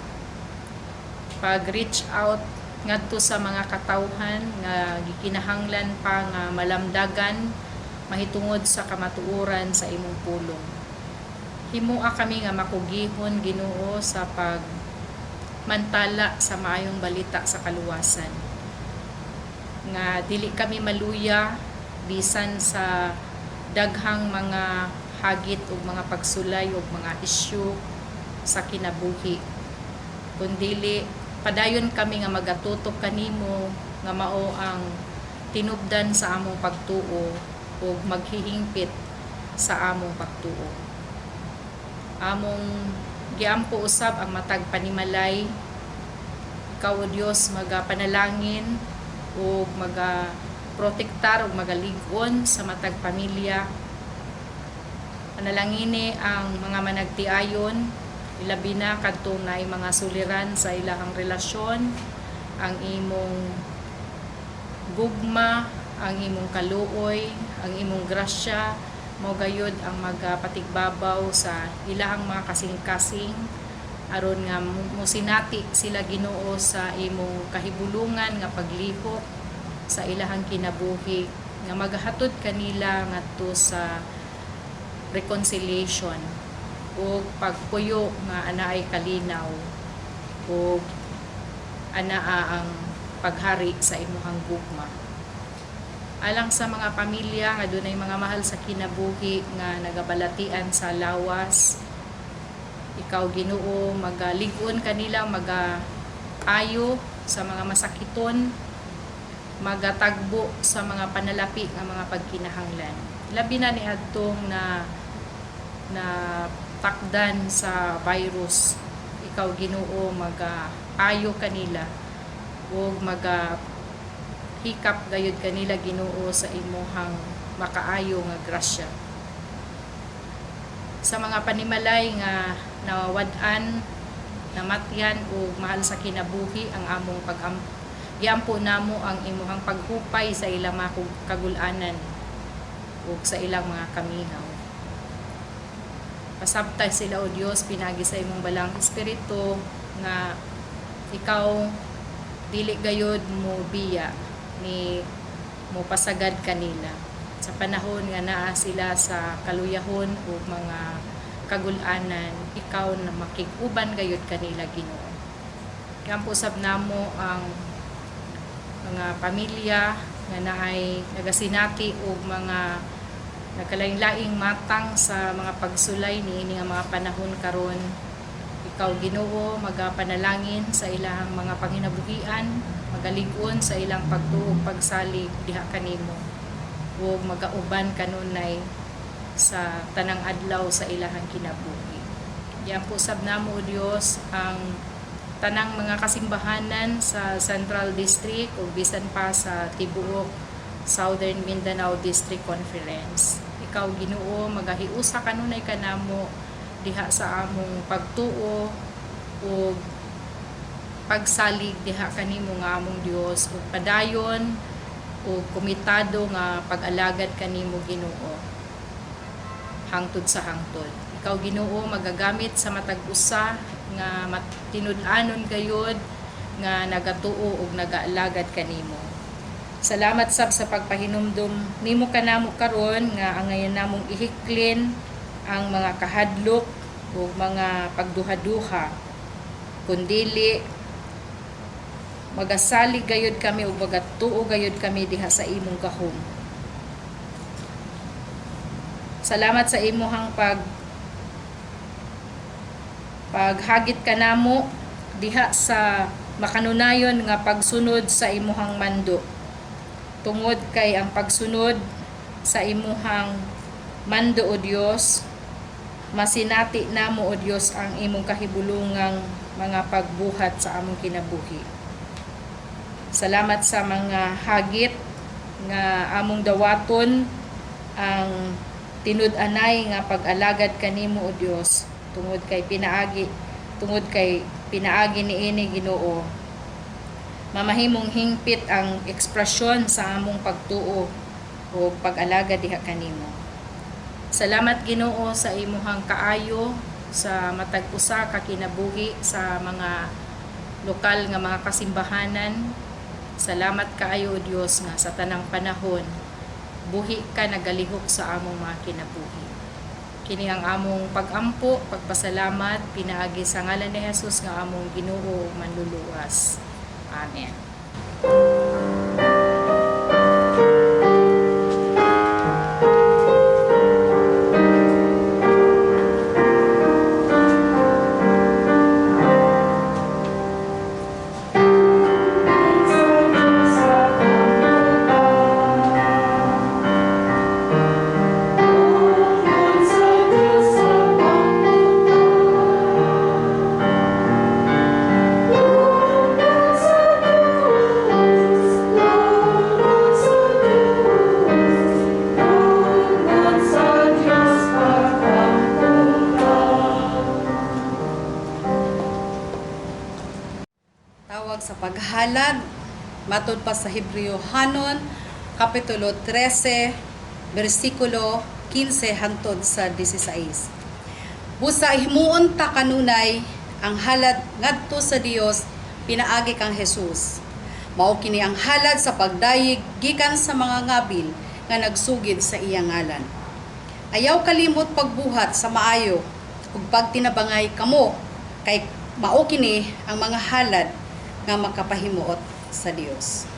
Speaker 1: pag-reach out ngadto sa mga katawhan nga gikinahanglan pa nga malamdagan mahitungod sa kamatuoran sa imong pulong. Himoa kami nga makugihon, Ginoo, sa pag mantala sa maayong balita sa kaluwasan. Nga dili kami maluya bisan sa daghang mga hagit ug mga pagsulay ug mga isyu sa kinabuhi. Kundili padayon kami nga magatutok kanimo nga mao ang tinubdan sa among pagtuo ug maghihingpit sa among pagtuo. Among giampo usab ang matag panimalay. Ikaw, O Dios, magapanalangin ug maga protektar ug magalig-on sa matag pamilya. Panalangini ang mga managtiayon, ilabi na kadtong naay mga suliran sa ilahang relasyon. Ang imong gugma, ang imong kaluoy, ang imong grasya mao gayud ang magapatigbabaw sa ilahang mga kasing-kasing aron nga mosinati sila, Ginoo, sa imong kahibulungan nga paglihok sa ilahang kinabuhi nga magahatod kanila ngadto sa reconciliation ug pagpuyo nga anaay kalinaw ug anaa ang paghari sa imuhang gugma. Alang sa mga pamilya nga dunay mga mahal sa kinabuhi nga nagabalatian sa lawas, ikaw, Ginoo, magalig-on kanila, maga-ayo sa mga masakiton, magatagbo sa mga panalapi nga mga pagkinahanglan, labi na niadtong na na takdan sa virus. Ikaw, Ginoo, maga-ayo kanila ug maga hikap gayud kanila, Ginoo, sa imuhang makaayo nga grasya. Sa mga panimalay nga nawad-an, namatyan ug mahal sa kinabuhi, ang among pag giampo namo ang imuhang paghupay sa ilang mga kagul-anan ug sa ilang mga kamingaw. Pasabtay sila, O Dios, pinagi sa imong balang espiritu nga ikaw dili gayod mo biya ni mo pasagad kanila sa panahon nga naa sila sa kaluyahon o mga kagul-anan. Ikaw na makig-uban gayud kanila, Ginoo. Giampo sab namo ang mga pamilya nga naay nagasinati og mga nagkalain-laing matang sa mga pagsulay niini nga mga panahon karon. Ikaw, Ginoo, magapanalangin sa ilang mga panginabuhian, magalig-on sa ilang pagtuo, pagsalig diha kanimo ug magauban kanunay sa tanang adlaw sa ilahang kinabuhi. Giampo sab namo, O Dios, ang tanang mga kasimbahanan sa Central District ug bisan pa sa tibuok Southern Mindanao District Conference. Ikaw, Ginoo, magahiusa kanunay kanamo diha sa among pagtuo ug pagsalig diha kanimo nga among Dios ug padayon ug komitado nga pag-alagad kanimo, Ginoo, hangtod sa hangtod. Ikaw, Ginoo, magagamit sa matag usa nga matinud-anon gayud nga nagatuo ug nagaalagad kanimo. Salamat sab sa pagpahinumdum nimo kanamo karon nga angayan namong ihiklin ang mga kahadlok ug mga pagduha-duha, kundili magasalig gayud kami ug magatuo gayud kami diha sa imong gahom. Salamat sa imuhang paghagit kanamo diha sa makanunayon nga pagsunod sa imuhang mando. Tungod kay ang pagsunod sa imuhang mando, O Dios, Masinati namo, O Dios, ang imong kahibulungang mga pagbuhat sa among kinabuhi. Salamat sa mga hagit nga among dawaton ang tinud-anay nga pag-alagad kanimo, O Dios, tungod kay pinaagi niini, Ginoo, mamahimong hingpit ang ekspresyon sa among pagtuo o pag-alagad diha kanimo. Salamat, Ginoo, sa imuhang kaayo sa matag usa ka kinabuhi sa mga lokal nga mga kasimbahanan. Salamat kaayo, O Dios, nga sa tanang panahon buhi ka nagalihok sa among mga kinabuhi. Kini ang among pagampo, pagpasalamat pinaagi sa ngalan ni Jesus nga among Ginoo ug manluluwas. Amen.
Speaker 3: Tawag sa paghalad, matod pa sa Hebreohanon, Kapitulo 13, versikulo 15 hangtod sa 16. Busa himuon ta kanunay ang halad ngadto sa Dios pinaagi kang Jesus. Mao kini ang halad sa pagdayeg gikan sa mga ngabil nga nagsugid sa iyang ngalan. Ayaw kalimot pagbuhat sa maayo ug pagtinabangay kamo kay mao kini ang mga halad nga makapahimuot sa Dios.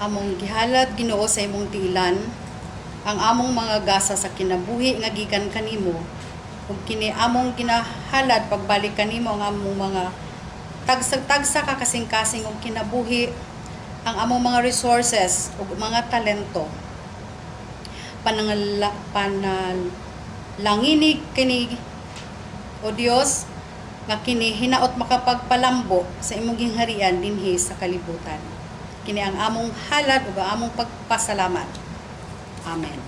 Speaker 3: Among gihalad, Ginoo, sa imong tiilan ang among mga gasa sa kinabuhi nga gikan kanimo, ug kini among ginahalad pagbalik kanimo ang among mga tagsa-tagsa ka kasing-kasing og kinabuhi. ang among mga resources ug mga talento. Panalanginig kini, O Dios, nga kini hinaot makapagpalambo sa imong gingharian dinhi sa kalibutan. Kini ang among halad ug ang among pagpasalamat. Amen.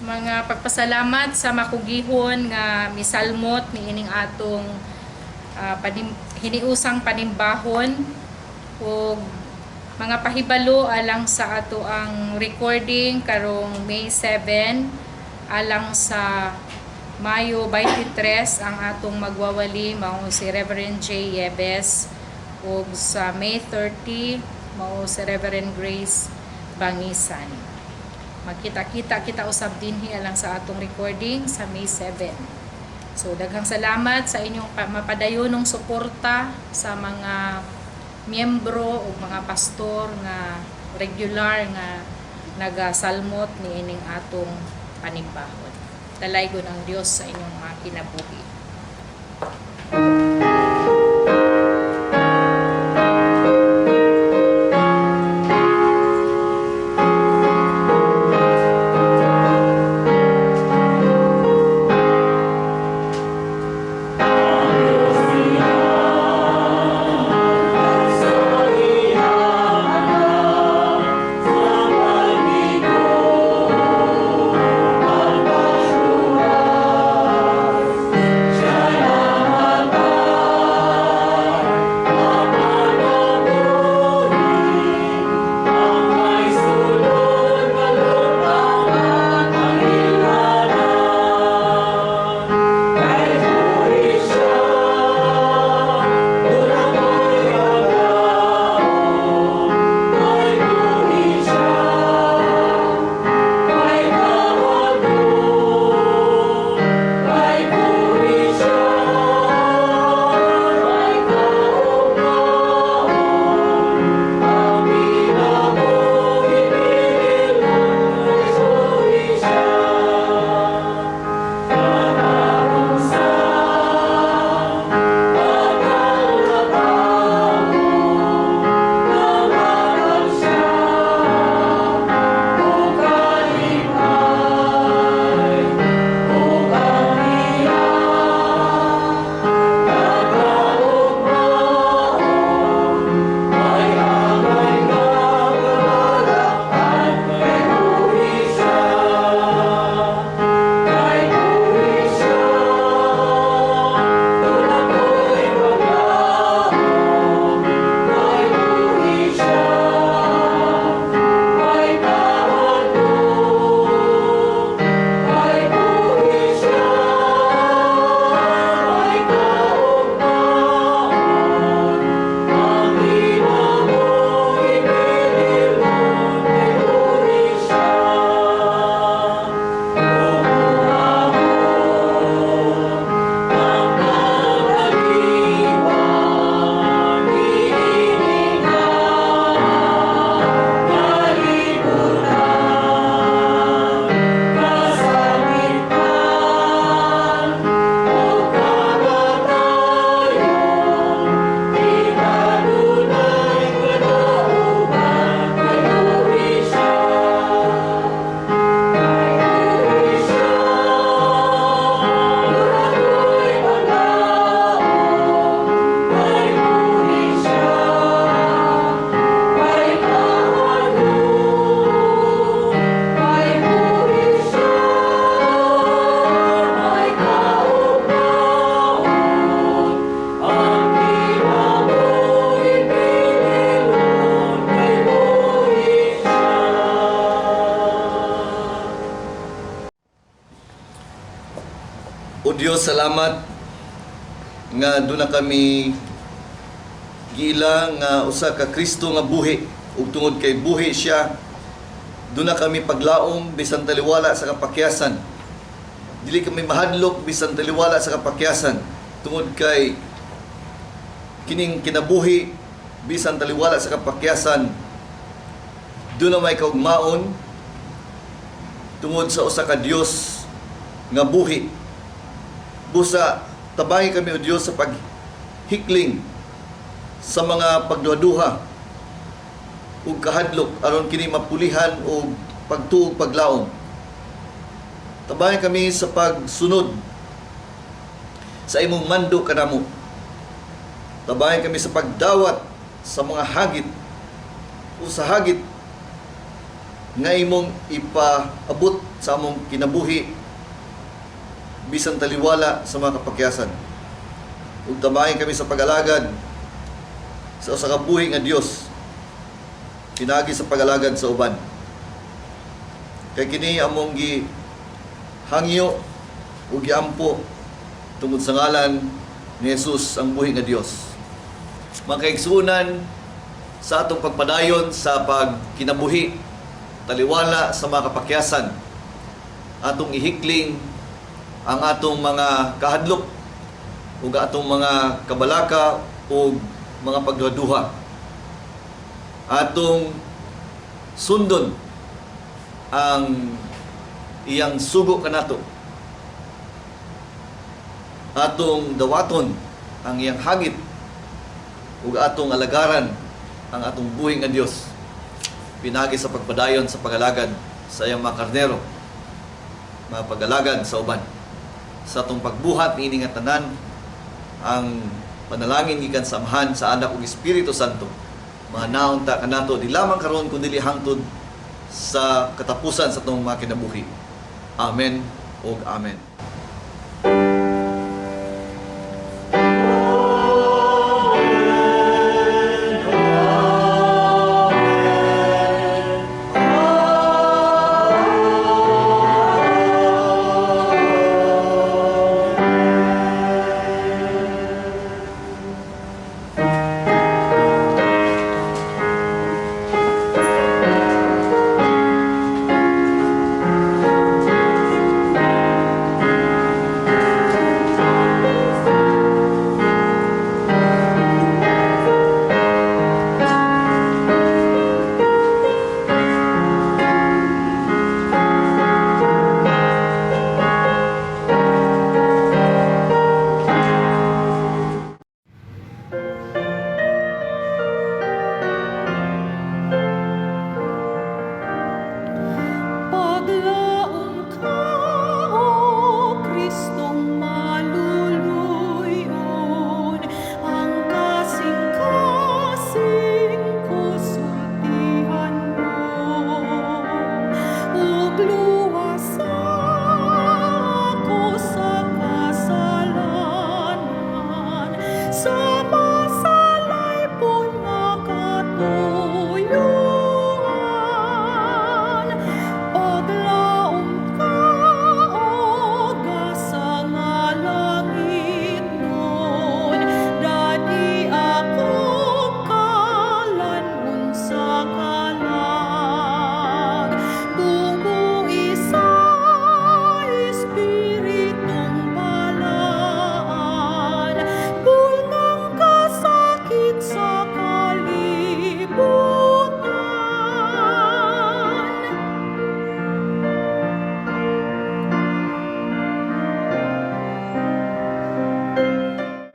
Speaker 1: Mga pagpasalamat sa makugihon nga misalmot niining atong hiniusang panimbahon ug mga pahibalo alang sa ato ang recording karong May 7 alang sa Mayo 23. Ang atong magwawali mao si Reverend J. Yebes ug sa May 30 mao si Reverend Grace Bangisan. Magkita-kita kita usab dinhi alang sa atong recording sa May 7. So daghang salamat sa inyong mapadayonong suporta sa mga miyembro o mga pastor nga regular nga nagasalmot niining atong panimbahon. Dalaygon ang Dios sa inyong mga kinabuhi.
Speaker 5: O Dios, salamat nga duna kami giila nga usa ka Kristo nga buhi, ug tungod kay buhi siya, duna kami paglaom bisan taliwala sa kapakyasan. Dili kami mahadlok bisan taliwala sa kapakyasan tungod kay kining kinabuhi bisan taliwala sa kapakyasan, duna may kaugmaon tungod sa usa ka Dios nga buhi. Busa tabangi kami, o Dios, sa paghikling sa mga pagduhaduha. ug kahadlok aron kini mapulihan og pagtuo ug paglaom. Tabangi kami sa pagsunod sa imong mando kanamo. Tabangi kami sa pagdawat sa mga hagit o sa hagit nga imong ipaabot sa among kinabuhi bisan taliwala sa mga kapakyasan. Ug tabangi kami sa pag-alagad sa usa ka buhi nga Dios pinaagi sa pag-alagad sa uban. Kay kini among gi hangyo ug giampo tungod sa ngalan ni Jesus, ang buhi nga Dios. Mga kaigsuonan, sa atong pagpadayon sa pagkinabuhi taliwala sa mga kapakyasan, atong ihikling ang atong mga kahadlok ug atong mga kabalaka ug mga pagduhaduha. Atong sundon ang iyang sugo kanato. Atong dawaton ang iyang hagit ug atong alagaran ang atong buhi nga Dios pinaagi sa pagpadayon sa pag-alagad sa iyang mga karnero, mga pag-alagad sa uban. Sa atong pagbuhat niini nga tanan, ang panalangin gikan sa Amahan, sa Anak ug Espiritu Santo mahanaon ta kanato di lamang karon kundi hangtod sa katapusan sa atong mga kinabuhi. Amen ug amen.